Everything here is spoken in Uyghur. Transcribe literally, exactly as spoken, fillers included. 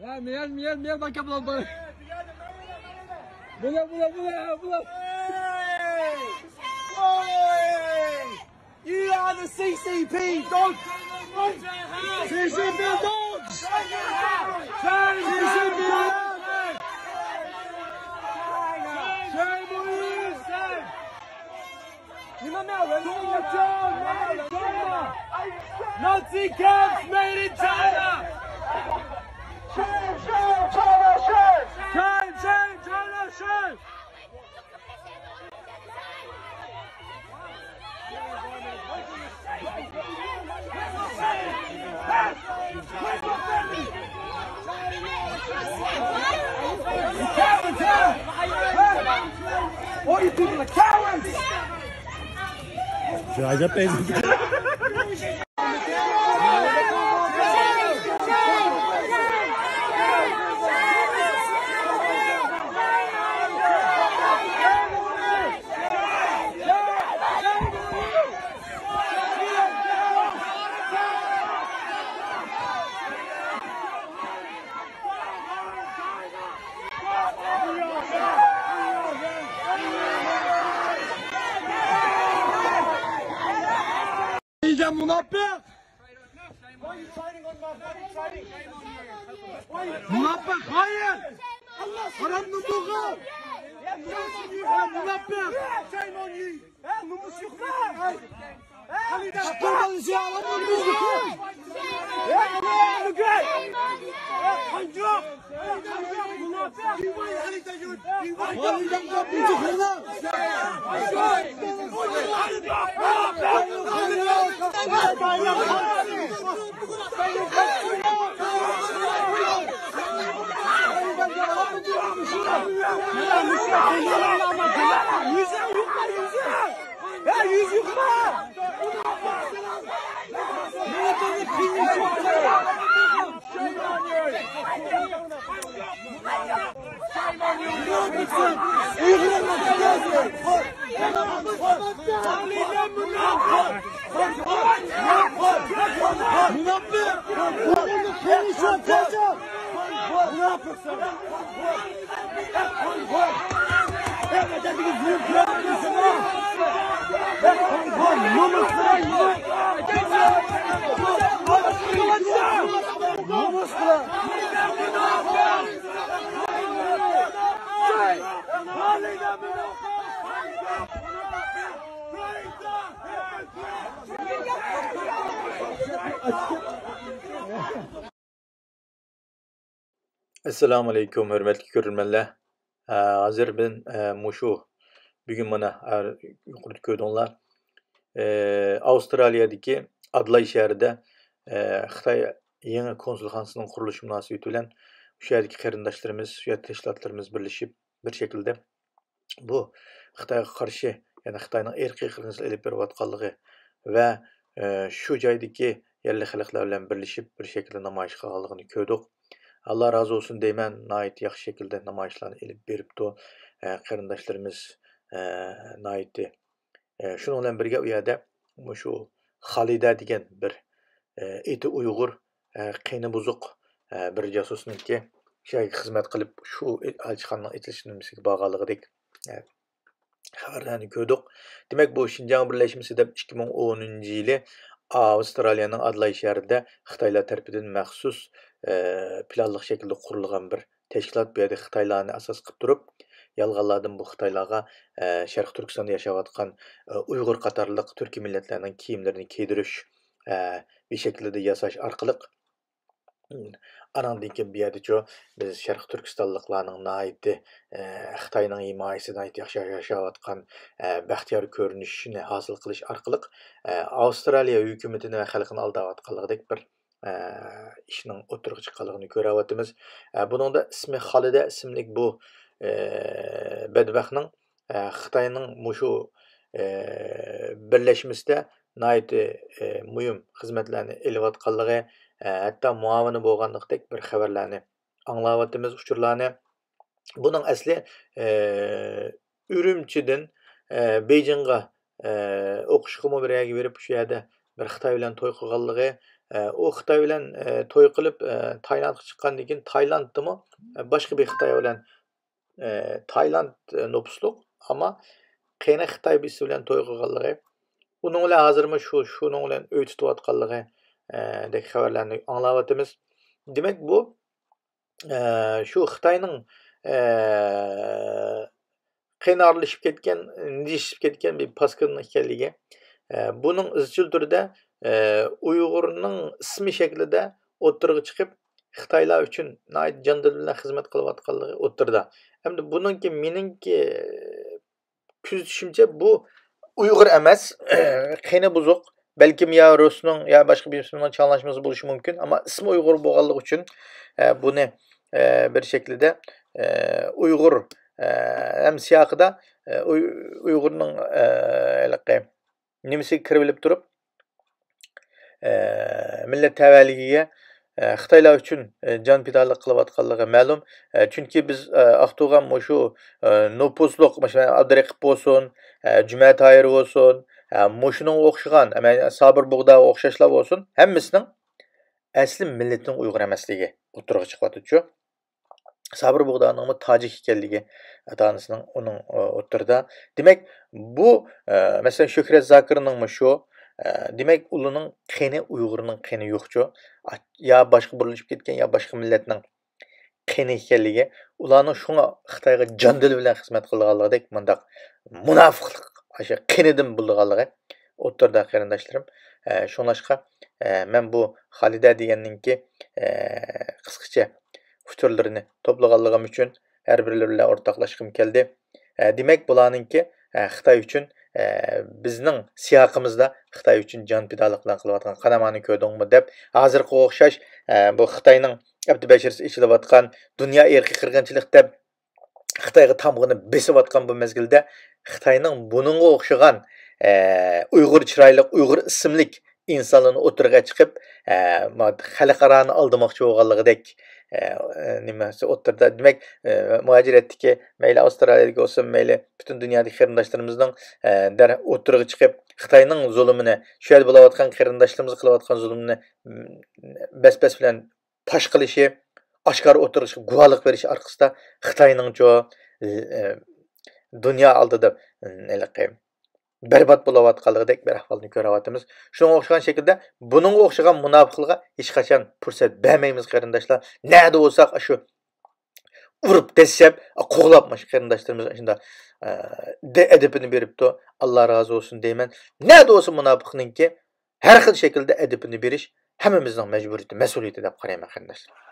لا، ميال، ميال، ميال، ما كمل الضرب. بلا، بلا، بلا، بلا. You are the C C P dogs. C C P dogs. C C P dogs. Shame on you. Nazi camps made in China! Shame, shame, China, shame! Shame, shame, China, shame! All you people are cowards! Should I get paid? Munafık! Munafık, hayır! Haramlı boğul! Munafık! ئەسسالامۇئەلەيكۇم، ھۆرمەتلىك كۆرۈرمەنلەر. ئە، ھازىر مەن، ئە، مۇشۇ بۈگۈن مانا، ئە، يۇقىرىدا كۆردۈڭلار. ئە، ئاۋسترالىيەدىكى ئادلاي شەھىرىدە، ئە، خىتاي يېڭى كونسۇلخانىسىنىڭ قۇرۇلۇشى مۇناسىۋىتى بىلەن شۇ يەردىكى قېرىنداشلىرىمىز، شۇ يەردىكى تەشكىلاتلىرىمىز بىرلىشىپ، بىر شەكىلدە بۇ خىتايغا قارشى، يەنى خىتاينىڭ ئىرقىي قىرغىنچىلىق ئېلىپ بېرىۋاتقانلىقى ۋە، ئە، شۇ جايدىكى يەرلىك خەلقلەر بىلەن بىرلىشىپ بىر شەكىلدە نامايىش قىلغانلىقىنى كۆردۇق. ئاللا رازى بولسۇن دەيمەن، ناھايىتى ياخشى شەكىلدە نامايىشلارنى ئېلىپ بېرىپتۇ، ئە، قېرىنداشلىرىمىز، ئە، ناھايىتى ئە، شۇنىڭ بىلەن بىرگە، ئۇ يەردە مۇشۇ خالىدە دېگەن بىر، ئە، ئېتى ئۇيغۇر، ئە، قېنى بۇزۇق، ئە، بىر جاسۇسنىڭكى شۇ يەرگە خىزمەت قىلىپ، شۇ ئەلچىخانىنىڭ ئېچىلىش نېمىسىگە بارغانلىقىدەك، ئە، خەۋەرلەرنى كۆردۇق. دېمەك، بۇ شىنجاڭ بىرلەشمىسى دەپ ئىككى مىڭ ئونىنچى يىلى ئاۋسترالىيەنىڭ ئادلاي شەھىرىدە خىتايلار تەرىپىدىن مەخسۇس، ئە، پىلانلىق شەكىلدە قۇرۇلغان بىر تەشكىلات بۇ يەردە خىتايلارنى ئاساس قىلىپ تۇرۇپ، يالغانلاردىن بۇ خىتايلارغا، ئە، شەرقىي تۈركىستاندا ياشاۋاتقان، ئە، ئۇيغۇر قاتارلىق تۈركىي مىللەتلەرنىڭ كىيىملىرىنى كىيدۈرۈش، ئە، بىر شەكىلدە ياساش ئارقىلىق، ئاناندىن كېيىن بۇ يەردىچۇ بىز شەرقىي تۈركىستانلىقلارنىڭ ناھايىتى، ئە، خىتاينىڭ ھىمايىسىدە ناھايىتى ياخشى ياشاۋاتقان، ئە، بەختىيار كۆرۈنۈشنى ھاسىل قىلىش ئارقىلىق، ئە، ئاۋسترالىيە ھۆكۈمىتىنى ۋە خەلقىنى ئالداۋاتقانلىقىدەك بىر ئە، ئىشنىڭ ئوتتۇرىغا چىققانلىقىنى كۆرۈۋاتىمىز. ئە، بۇنىڭدا ئىسمى خالىدە ئىسىملىك بۇ، ئە، بەدبەختنىڭ، ئە، خىتاينىڭ مۇشۇ، ئە، بىرلەشمىسىدە ناھايىتى، ئە، مۇھىم خىزمەتلەرنى ئېلىۋاتقانلىقى، ئە، ھەتتا مۇئاۋىنى بولغانلىقىدەك بىر خەۋەرلەرنى ئاڭلاۋاتىمىز، ئۇچۇرلارنى. بۇنىڭ ئەسلى، ئە، ئۈرۈمچىدىن، ئە، بېيجىڭغا، ئە، ئوقۇشقىمۇ بىر يەرگە بېرىپ، شۇ يەردە بىر خىتاي بىلەن توي قىلغانلىقى، ئە، ئۇ خىتاي بىلەن، ئە، توي قىلىپ، ئە، تايلاندقا چىققاندىن كېيىن، تايلاندتىمۇ، ئە، باشقا بىر خىتاي بىلەن، ئە، تايلاند، ئە، نوپۇسلۇق، ئەمما قېنى خىتاي بىرسى بىلەن توي قىلغانلىقى، ئۇنىڭ بىلەن ھازىرمۇ شۇ، شۇنىڭ بىلەن ئۆي تۇتۇۋاتقانلىقى، ئە، دەك خەۋەرلەرنى ئاڭلاۋاتىمىز. دېمەك، بۇ، ئە، شۇ خىتاينىڭ، ئە، قېنى ئارىلىشىپ كەتكەن، نىجىسلىشىپ كەتكەن بىر پاسكىنا ئىكەنلىكى، ئە، بۇنىڭ ئىزچىل تۈردە، ئە، ئۇيغۇرنىڭ ئىسمى شەكلىدە ئوتتۇرىغا چىقىپ، خىتايلار ئۈچۈن ناھايىتى جان دىل بىلەن خىزمەت قىلىۋاتقانلىقى ئوتتۇرىدا. ئەمدى بۇنىڭكى مېنىڭكى كۆزىتىشىمچە، بۇ ئۇيغۇر ئەمەس، قېنى بۇزۇق، بەلكىم يا رۇسنىڭ، يا باشقا بىرسىنىڭ چاڭلاشمىسى بولۇشى مۇمكىن، ئەمما ئىسمى ئۇيغۇر بولغانلىقى ئۈچۈن، ئە، بۇنى، ئە، بىر شەكلىدە، ئە، ئۇيغۇر، ئە، ھەم سىياقىدا، ئە، ئۇي-، ئۇيغۇرنىڭ، ئە، ھېلىقى نېمىسىگە كىرىۋېلىپ تۇرۇپ، ئە، مىللەت تەۋەلىكىگە، ئە، خىتايلار ئۈچۈن، ئە، جان پىدالىق قىلىۋاتقانلىقى مەلۇم. ئە، چۈنكى بىز، ئە، ئاقتۇغان مۇشۇ، ئە، نوپۇزلۇق، مەسىلەن، ئابدۇرېقىپ بولسۇن، ئە، جۈمە تاھىر بولسۇن، ئە، مۇشۇنىڭغا ئوخشىغان، ئە، سابىر بۇغداغا ئوخشاشلار بولسۇن، ھەممىسىنىڭ ئەسلى مىللىتىنىڭ ئۇيغۇر ئەمەسلىكى ئوتتۇرىغا چىقىۋاتىدۇ. سابىر بۇغدانىڭمۇ تاجىك ئىكەنلىكى ئاتا-ئانىسىنىڭ ئۇنىڭ، ئوتتۇرىدا. دېمەك، بۇ، ئە، مەسىلەن، شۆھرەت زاكىرنىڭمۇ شۇ، ئە، دېمەك، ئۇلارنىڭ قېنى ئۇيغۇرنىڭ قېنى يوقچۇ؟ يا باشقا بۇرۇلۇشۇپ كەتكەن، يا باشقا مىللەتنىڭ قېنى ئىكەنلىكى، ئۇلارنىڭ شۇڭا خىتايغا جان دىلى بىلەن خىزمەت قىلىدىغانلىقىدەك مۇنداق مۇناپىقلىق، ئاشۇ قېنىدىن بولىدىغانلىقى ئوتتۇرىدا، قېرىنداشلىرىم. ئە، شۇڭلاشقا، ئە، مەن بۇ خالىدە دېگەننىڭكى، ئە، قىسقىچە ئۇچۇرلىرىنى توپلىغانلىقىم ئۈچۈن ھەر بىرلىرى بىلەن ئورتاقلاشقۇم كەلدى. ئە، دېمەك، بۇلارنىڭكى، ئە، خىتاي ئۈچۈن، ئە، بىزنىڭ سىياقىمىزدا خىتاي ئۈچۈن جان پىدالىق بىلەن قىلىۋاتقان، قانامانى كۆردۈڭمۇ دەپ، ھازىرقىغا ئوخشاش، ئە، بۇ خىتاينىڭ ئەبدۇبەشىرسى ئېچىلىۋاتقان، دۇنيا ئىرقىي قىرغىنچىلىق دەپ خىتايغا تامغىنى بېسىۋاتقان بۇ مەزگىلدە، خىتاينىڭ بۇنىڭغا ئوخشىغان، ئە، ئۇيغۇر چىرايلىق، ئۇيغۇر ئىسىملىك ئىنسانلارنى ئوتتۇرىغا چىقىپ، ئە، ما-، خەلقئارانى ئالدىماقچى بولغانلىقىدەك، ئە، نېمىسى ئوتتۇرىدا. دېمەك، ئە، مۇھاجىرەتتىكى مەيلى ئاۋسترالىيەدىكى بولسۇن، مەيلى پۈتۈن دۇنيادىكى قېرىنداشلىرىمىزنىڭ، ئە، دەر-، ئوتتۇرىغا چىقىپ، خىتاينىڭ زۇلۇمىنى، شۇ يەردە بولۇۋاتقان قېرىنداشلىرىمىزغا قىلىۋاتقان زۇلۇمىنى، م، بەس-بەس بىلەن پاش قىلىشى، ئاشكارا ئوتتۇرىغا چىقىپ گۇۋاھلىق بېرىشى ئارقىسىدا خىتاينىڭچۇ، ئە، دۇنيا ئالدىدا، ئە، ھېلىقى بەربات بولۇۋاتقانلىقىدەك بىر ئەھۋالنى كۆرۈۋاتىمىز. شۇنىڭغا ئوخشىغان شەكىلدە بۇنىڭغا ئوخشىغان مۇناپىقلارغا ھېچقاچان پۇرسەت بەرمەيمىز، قېرىنداشلار. نەدە بولساق، ئاشۇ ئۇرۇپ دەسسەپ، قوغلاپ، مۇشۇ قېرىنداشلىرىمىز شۇنداق، ئە، دە-، ئەدىپىنى بېرىپتۇ. ئاللا رازى بولسۇن دەيمەن. نەدە بولسا مۇناپىقنىڭكى ھەر خىل شەكىلدە ئەدىپىنى بېرىش ھەممىمىزنىڭ مەجبۇرىيىتى، مەسئۇلىيىتى دەپ قارايمەن، قېرىنداشلار.